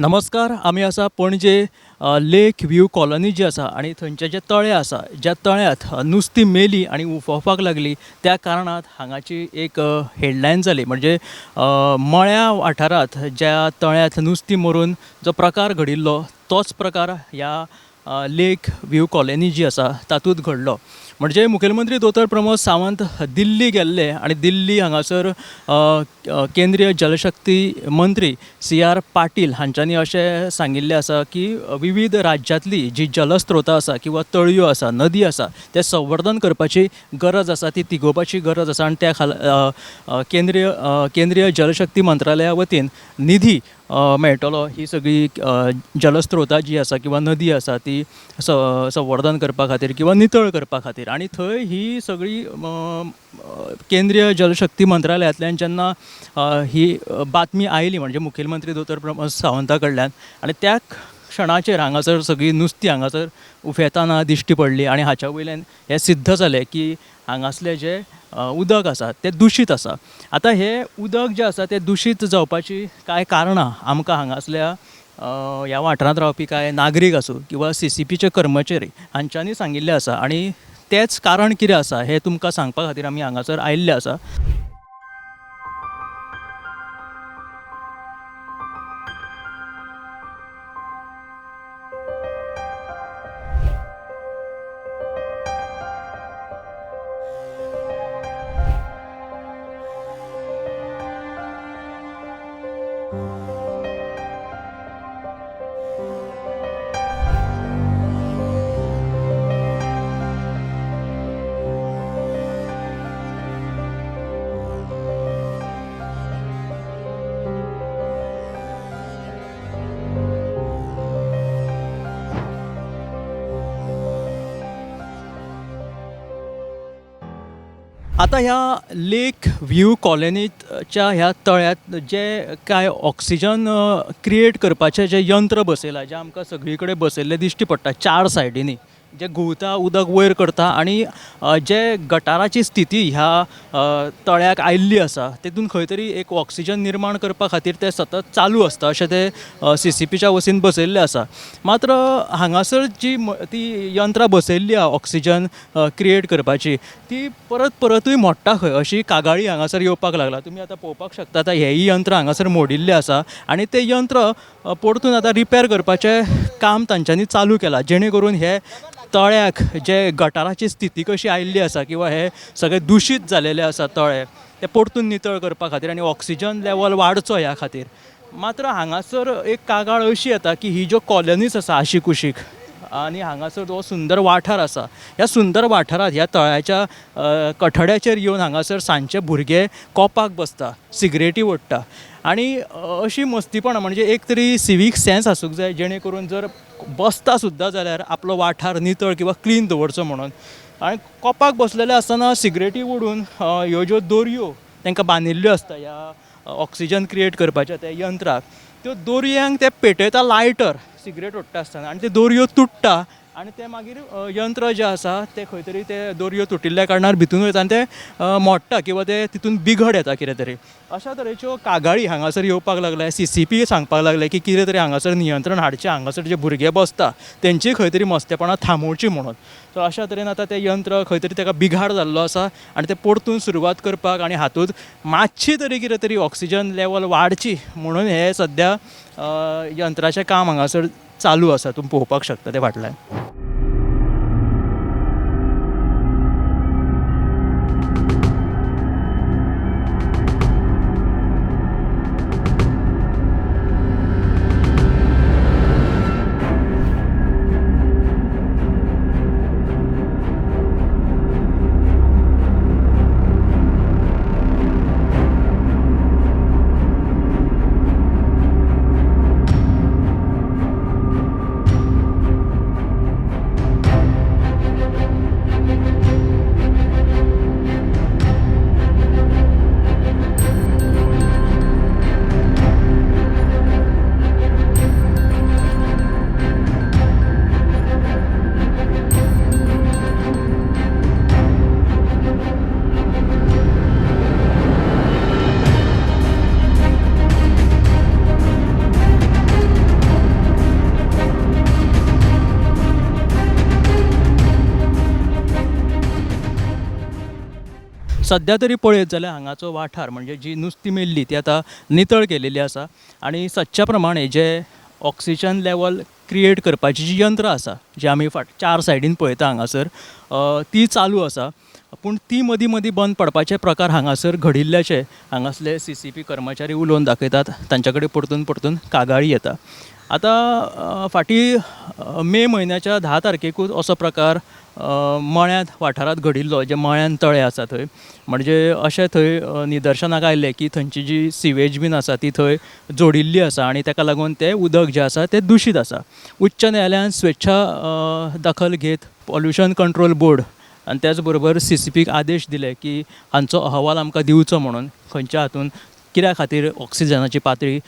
नमस्कार, आमी आसा पणजे लेक व्यू कॉलनी जी आसा आनी थंयचे जे तळे आसा, ज्या तळ्यांत नुस्तीं मेली आनी उफोवपाक लागली, त्या कारणान हांगाची एक हेडलायन जाली. म्हणजे मळ्या वाठारांत ज्या तळ्यांत नुस्तीं मरून जो प्रकार घडिल्लो तोच प्रकार ह्या लेक व्यू कॉलनी जी आसा तातूंत घडलो. म्हणजे मुखेलमंत्री दोतोर प्रमोद सावंत दिल्ली गेल्ले आनी दिल्ली हांगासर केंद्रीय जलशक्ती मंत्री सी आर पाटील हांच्यांनी अशें सांगिल्लें आसा की विविध राज्यांतली जी जलस्रोतां आसा किंवा तळयो आसा, नदी आसा, तें संवर्धन करपाची गरज आसा, ती तिगोवपाची गरज आसा आनी त्या खाला केंद्रीय जलशक्ती मंत्रालया वतीन निधी मेळटलो. ही सगळी जलस्रोतां जी आसा किंवा नदी आसा ती संवर्धन करपा खातीर किंवा नितळ करपा खातीर. आनी थंय ही सगळी केंद्रीय जलशक्ती मंत्रालयांतल्यान जेन्ना ही बातमी आयली, म्हणजे मुखेलमंत्री दोतोर प्रमोद सावंता कडल्यान, आनी त्या क्षणाचेर हांगासर सगळीं नुस्तीं हांगासर उफेताना दिश्टी पडली आनी हाच्या वयल्यान हें सिद्ध जालें की हांगासलें जें उदक आसा तें दुशीत आसा. आतां हें उदक जें आसा तें दुशीत जावपाची कांय कारणां आमकां हांगासल्या ह्या वाठारांत रावपी कांय नागरीक आसूं किंवा सी सी पीचे कर्मचारी हांच्यांनी सांगिल्लें आसा आनी तेंच कारण कितें आसा हें तुमकां सांगपा खातीर आमी हांगासर आयिल्ले आसा. आतां ह्या लेक व्यू कॉलनीच्या ह्या तळ्यांत जे कांय ऑक्सिजन क्रिएट करपाचें जें यंत्र बसयलां, जें आमकां सगळी कडेन बसयल्लें दिश्टी पडटा चार सायडींनी, जें घुंवता, उदक वयर करता आनी जे गटाराची स्थिती ह्या तळ्याक आयिल्ली आसा तेतून खंय तरी एक ऑक्सिजन निर्माण करपा खातीर तें सतत चालू आसता अशें तें सी सी पीच्या वतीन बसयल्लें आसा. मात्र हांगासर जी ती यंत्रां बसयल्ली आहा ऑक्सिजन क्रिएट करपाची ती परत परतूय मोडटा खंय अशी कागाळी हांगासर येवपाक लागला. तुमी आतां पळोवपाक शकता आतां हेंय यंत्र हांगासर मोडिल्लें आसा आनी तें यंत्र परतून आतां रिपेर करपाचें काम तांच्यांनी चालू केलां, जेणे करून हे तळ्याक जे गटाराची स्थिती कशी आयिल्ली आसा किंवा हे सगळे दुशीत जालेले आसा तळे ते परतून नितळ करपा खातीर आनी ऑक्सिजन लेवल वाडचो ह्या खातीर. मात्र हांगासर एक कागाळ अशी येता की ही ज्यो कॉलनीज आसा आशिकुशीक आनी हांगासर जो सुंदर वाठार आसा, ह्या सुंदर वाठारांत ह्या तळ्याच्या कठड्याचेर येवन हांगासर सांजचे भुरगे कोपाक बसता, सिगरेटी ओडटा आनी अशी मस्तीपणां. म्हणजे एक तरी सिवीक सेन्स आसूंक जाय जेणे करून जर बसता सुद्दां जाल्यार आपलो वाठार नितळ किंवा क्लीन दवरचो म्हणून. आनी कोपाक बसलेले आसतना सिगरेटी ओडून ह्यो ज्यो दोरयो तांकां बांदिल्ल्यो आसता ह्या ऑक्सिजन क्रिएट करपाच्या त्या यंत्राक, त्यो दोरयांक ते पेटयता लायटर सिगरेट ओडटा आसतना आनी त्यो दोरयो तुट्टा आनी तें मागीर यंत्र जें आसा तें खंय तरी ते दोरयो तुटिल्ल्या कारणान भितून वयता आनी तें मोडटा किंवा तें तितून बिघड येता कितें तरी. अशा तरेच्यो कागाळी हांगासर येवपाक लागल्या. सी सी पी सांगपाक लागले की कितें तरी हांगासर नियंत्रण हाडचें, हांगासर जे भुरगे बसता तेंची खंय तरी मस्तेपणां थांबोवची म्हणून. सो अशा तरेन आतां तें यंत्र खंय तरी ताका बिघाड जाल्लो आसा आनी तें परतून सुरवात करपाक आनी हातूंत मातशी तरी कितें तरी ऑक्सिजन लेवल वाडची म्हणून हें सद्या यंत्राचें काम हांगासर चालू आसा. तुमी पळोवपाक शकता तें फाटल्यान. सद्या तरी पळयत जाल्यार हांगाचो वाठार म्हणजे जी नुस्तीं मेल्लीं ती आतां नितळ केलेली आसा आनी सदच्या प्रमाणे जे ऑक्सिजन लेवल क्रिएट करपाची जी यंत्रां आसा जी आमी फाट चार सायडीन पळयता हांगासर ती चालू आसा, पूण ती मदीं मदीं बंद पडपाचे प्रकार हांगासर घडिल्ल्याचे हांगासले सीसीपी कर्मचारी उलोवन दाखयतात. तांच्या कडेन परतून परतून कागाळी येता. आतां फाटीं मे म्हयन्याच्या 10 तारखेकूच असो प्रकार मळ्यांत वाठारांत घडिल्लो, जे मळ्यान तळें आसा थंय, म्हणजे अशें थंय निदर्शनाक आयलें की थंयची जी सिवेज बीन आसा ती थंय जोडिल्ली आसा आनी ताका लागून तें उदक जें आसा तें दुशीत आसा. उच्च न्यायालयान स्वेच्छा दखल घेत पॉल्युशन कंट्रोल बोर्ड आनी त्याच बरोबर सीसीपीक आदेश दिले की हांचो अहवाल आमकां दिवचो म्हणून, खंयच्या हातून कित्या खातीर ऑक्सिजनाची पातळी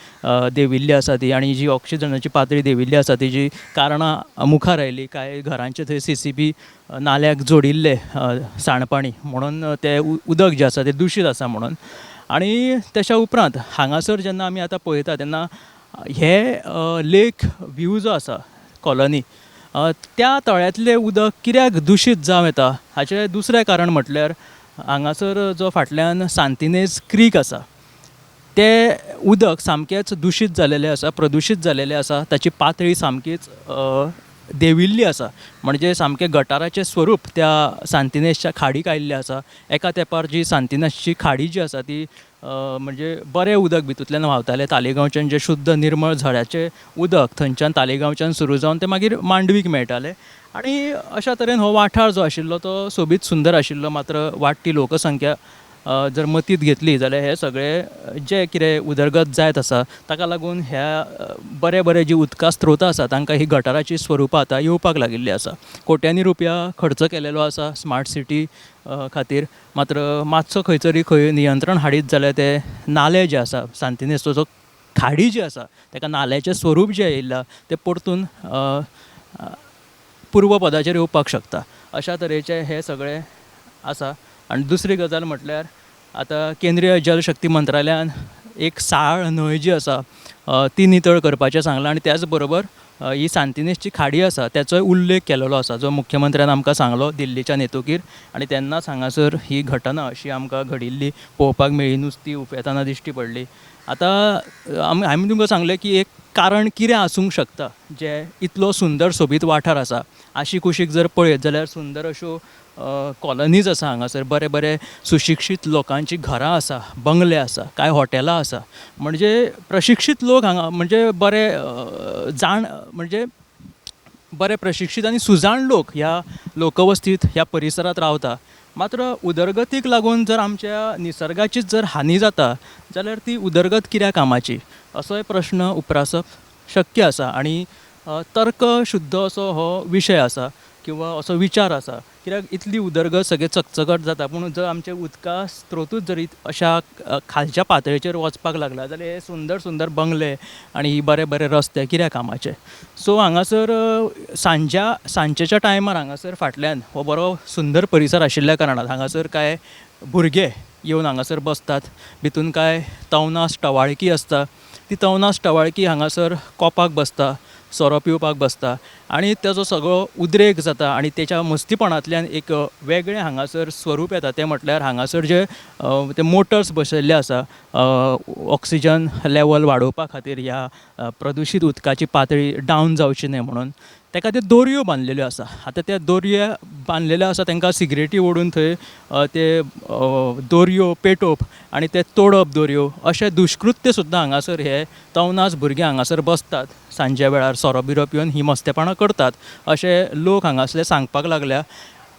देंविल्ली आसा ती, आनी जी ऑक्सिजनाची पातळी देंविल्ली आसा तेजी कारणां मुखार आयली. कांय घरांचे थंय सीसीपी नाल्याक जोडिल्ले सांडपाणी म्हणून तें उदक जें आसा तें दुशीत आसा म्हणून. आनी तेच्या उपरांत हांगासर जेन्ना आमी आतां पळयता तेन्ना हे लेक व्यू जो आसा कॉलनी त्या तळ्यांतलें उदक कित्याक दुशीत जावं येता हाचें दुसरें कारण म्हटल्यार हांगासर जो फाटल्यान सांतिनेज क्रीक आसा तें उदक सामकेंच दुशीत जालेलें आसा, प्रदुशीत जालेलें आसा. ताची पातळी सामकीच देंविल्ली आसा, म्हणजे सामकें गटाराचें स्वरूप त्या सांतिनेजच्या खाडीक आयिल्लें आसा. एका तेंपार जी सांतिनेजची खाडी जी आसा ती म्हणजे बरें उदक भितूंतल्यान व्हांवतालें, तालिगांवच्यान जें शुद्ध निर्मळ झऱ्याचें उदक थंयच्यान तालिगांवच्यान सुरू जावन तें मागीर मांडवीक मेळटालें आनी अशा तरेन हो वाठार जो आशिल्लो तो सोबीत सुंदर आशिल्लो. मात्र वाडटी लोकसंख्या जर मतींत घेतली जाल्यार हे सगळे जे कितें उदरगत जायत आसा ताका लागून ह्या बरे बरे जी उदका स्त्रोत आसा तांकां ही गटाराची स्वरुपां आतां येवपाक लागिल्ली आसा. कोट्यांनी रुपया खर्च केलेलो आसा स्मार्ट सिटी खातीर, मात्र मातसो खंय तरी खंय नियंत्रण हाडीत जाल्यार ते नाले जे आसा सांतिनेजचो जो खाडी जी आसा ताका नाल्याचें स्वरूप जें येयलां तें परतून पूर्वपदाचेर येवपाक शकता. अशा तरेचें हें सगळें आसा. आनी दुसरी गजाल म्हटल्यार आतां केंद्रीय जलशक्ती मंत्रालयान एक साळ न्हंय जी आसा ती नितळ करपाचें सांगलां आनी त्याच बरोबर ही सांतिनेजची खाडी आसा त्याचोय उल्लेख केलेलो आसा, जो मुख्यमंत्र्यान आमकां सांगलो दिल्लीच्यान येतकीर. आनी तेन्नाच हांगासर ही घटना अशी आमकां घडिल्ली पळोवपाक मेळ्ळी, नुस्तीं उफेतना दिश्टी पडली. आतां आमी तुमकां सांगलें की एक कारण कितें आसूंक शकता, जे इतलो सुंदर सोबीत वाठार आसा, आशी कुशीक जर पळयत जाल्यार सुंदर अश्यो कॉलनीज आसा हांगासर, बरे बरे सुशिक्षीत लोकांची घरां आसा, बंगले आसा, कांय हॉटेलां आसा, म्हणजे प्रशिक्षीत लोक हांगा, म्हणजे बरे जाण, म्हणजे बरे प्रशिक्षीत आनी सुजाण लोक ह्या लोकवस्तींत ह्या परिसरांत रावता. मात्र उदरगतीक लागून जर आमच्या निसर्गाचीच जर हानी जाता जाल्यार ती उदरगत कित्या कामाची असोय प्रश्न उप्रासप शक्य आसा. आनी तर्कशुद्ध असो हो विशय आसा किंवा असो विचार आसा, कित्याक इतली उदरगत सगळें चकचकट जाता, पूण जर आमचे उदका स्त्रोतूच जर अशा खालच्या पातळेचेर वचपाक लागला जाल्यार हे सुंदर सुंदर बंगले आनी ही बरे बरे रस्ते कित्या कामाचे. सो हांगासर सांजेच्या टायमार हांगासर फाटल्यान हो बरो सुंदर परिसर आशिल्ल्या कारणान हांगासर कांय भुरगे येवन हांगासर बसतात, भितून कांय तवनास टवाळकी आसता, ती तवनास टवाळकी हांगासर कोपाक बसता, सोरो पिवपाक बसता आनी ताजो सगळो उद्रेक जाता आनी तेच्या मस्तीपणांतल्यान एक वेगळें हांगासर स्वरूप येता. तें म्हटल्यार हांगासर जे ते मोटर्स बसयल्ले आसा ऑक्सिजन लेवल वाडोवपा खातीर, ह्या प्रदुशीत उदकाची पातळी डावन जावची न्हय म्हणून ताका त्यो दोरयो बांदलेल्यो आसा. आतां त्या दोरयो बांदलेल्यो आसा तांकां सिगरेटी ओडून थंय ते दोरयो पेटोवप आनी ते तोडप दोरयो, अशें दुश्कृत्य सुद्दां हांगासर हे तवनास भुरगे हांगासर बसतात सांजे वेळार सोरो बिरो पिवन ही मस्तेपणां करतात अशें लोक हांगासरले सांगपाक लागल्या.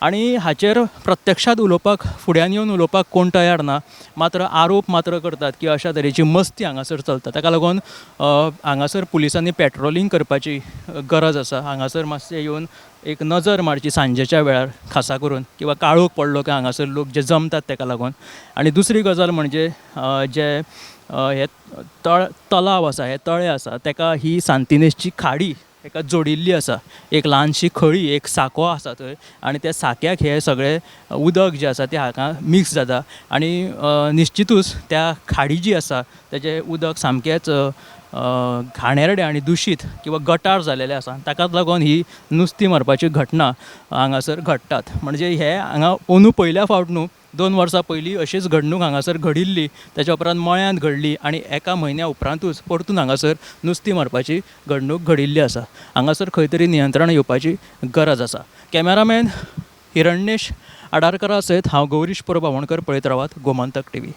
आनी हाचेर प्रत्यक्षांत उलोवपाक, फुड्यान येवन उलोवपाक कोण तयार ना, मात्र आरोप मात्र करतात की अशा तरेची मस्ती हांगासर चलता. ताका लागून हांगासर पुलिसांनी पेट्रोलिंग करपाची गरज आसा. हांगासर मातशें येवन एक नजर मारची सांजेच्या वेळार खासा करून, किंवा काळोख पडलो काय हांगासर लोक जे जमतात ताका लागून. आनी दुसरी गजाल म्हणजे जे हे तलाव आसा, हे तळें आसा, ताका ही सांतिनेजची खाडी एका जोडिल्ली आसा, एक ल्हानशी खळी, एक साको आसा थंय आनी त्या साक्याक हे सगळे उदक जें आसा तें हांगा मिक्स जाता आनी निश्चितूच त्या खाडी जी आसा तेजें उदक सामकेंच घाणेरडें आनी दुशीत किंवा गटार जालेलें आसा. ताकाच लागून ही नुस्तीं मारपाची घटना हांगासर घडटात. म्हणजे हे हांगा अंदू पयल्या फावट न्हू, 2 वर्सां पयलीं अशीच घडणूक हांगासर घडिल्ली. ताच्या उपरांत मळ्यांत घडली आनी एका म्हयन्या उपरांतूच परतून हांगासर नुस्तीं मारपाची घडणूक घडिल्ली आसा. हांगासर खंय तरी नियंत्रण येवपाची गरज आसा. कॅमेरामॅन हिरण्येश आडारकरा सयत हांव गौरीश परब आव्हाणकर, पळयत रावात गोमंतक टीव्ही.